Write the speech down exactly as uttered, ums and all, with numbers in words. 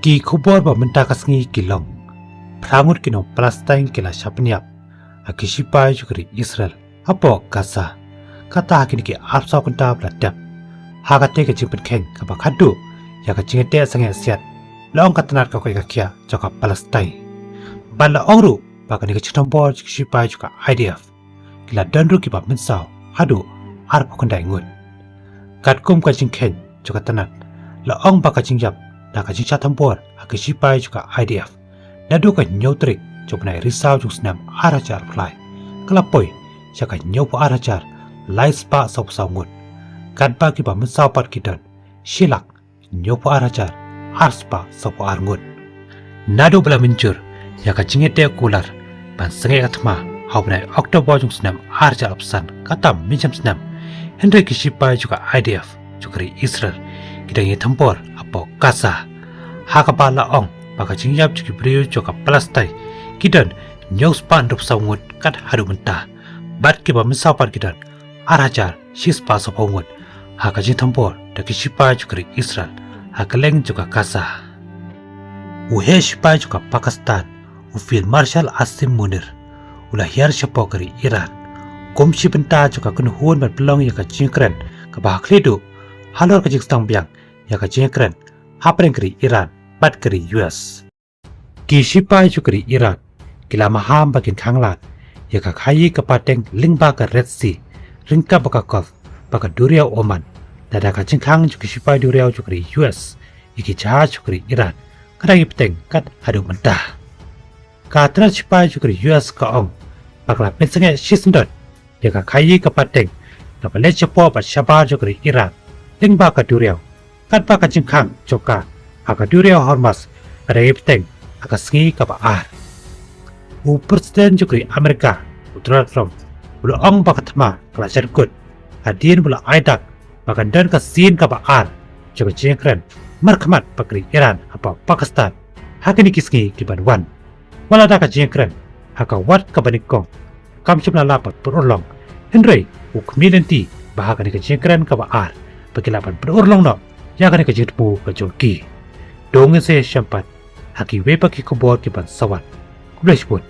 Ki khubor ba mynta ka sngi ki long, phra ngut ki nong Palestine ki la shah pynïap ha ki shipai jong ka ri Israel hapoh Gaza. Kata ha kine ki arphew kynta ba la dep. Ha kata ka jingpynkheiñ kaba khatduh ïa ka jingïateh sangeh siat, la ong ka tnat ka koit ka khiah jong ka Palestine. Bad la ong ruh ba kane ka jingthombor jong ki shipai jong ka I D F ki la don ruh kiba mynsaw haduh arphew khyndai ngut. Katkum ka jingkheiñ jong ka tnat, la ong ba ka jingïap na ka jingshah thombor ha ki shipai jong ka I D F naduh ka hynñiew tarik jong u bnai Risaw jong u snem ar hajar arphew lai, ka la poi sha ka hynñiewphew ar hajar lai spah sawphew saw ngut. Katba kiba mynsaw pat ki don shi lak hynñiewphew ar hajar ar spah sawphew ar ngut. Naduh ba la mynjur ïa ka jingïateh kular ban sangeh ka thma ha u bnai October jong u snem ar hajar arphew san, kata mynjur snem, hynrei ki shipai jong ka I D F jong ka ri Israel ki dang ïathombor hapoh Gaza, ha kaba la ong ba ka jingïap jong ki briew jong ka Palestine ki don hynñiew spah hynriewphew saw ngut kat haduh mynta, bad kiba mynsaw pat ki don ar hajar shi spah sawphew ngut ha ka jingthombor da ki shipai jong ka ri Israel ha kylleng jong ka Gaza. U heh shipai jong ka Pakistan, u Field Marshal Asim Munir, u la hiar shapoh ka ri Iran kum shi bynta jong ka kynhun ban pynlong ïa ka jingkren kaba ha khlieh duh halor ka jingsdang biang ïa ka jingkren hapdeng ka ri Iran bad ka ri U S. Ki shipai jong ka ri Iran ki la maham ba kin khang lad ïa ka khaii ka pateng lyngba ka Red Sea, ryngkat bad ka Gulf bad ka duriaw Oman, lada ka jingkhang jong ki shipai duriaw jong ka ri U S ïa ki jahaj jong ka ri Iran ka dang ïapteng kat haduh mynta. Ka tnat shipai jong ka ri U S ka ong ba ka la pynsangeh shisyndon ïa ka khaii ka pateng kaba leit shapoh bad shabar jong ka ri Iran lyngba ka duriaw, katba ka jingkhang jong ka ha ka duriaw Hormuz ka dang ïapteng ha ka sngi kaba ar. U President jong ka ri Amerika, u Donald Trump, u la ong ba ka thma ka la shah kut hadien ba u la ai dak ba kan don ka sien kaba ar jong ka jingkren markhmat bad ka ri Iran hapoh Pakistan ha kine ki sngi ki ban wan. Wat la da ka jingkren ha ka wat kaba nyngkong kam shym la lah ban pynurlong, hynrei u khmih lynti ba ha kane ka jingkren kaba ar ba ki lah ban pynurlong noh ïa kane ka jingthmu ka jong ki. To ngin sa ïashem pat ha kiwei pat ki khubor ki ban sa wan. Khublei shibun.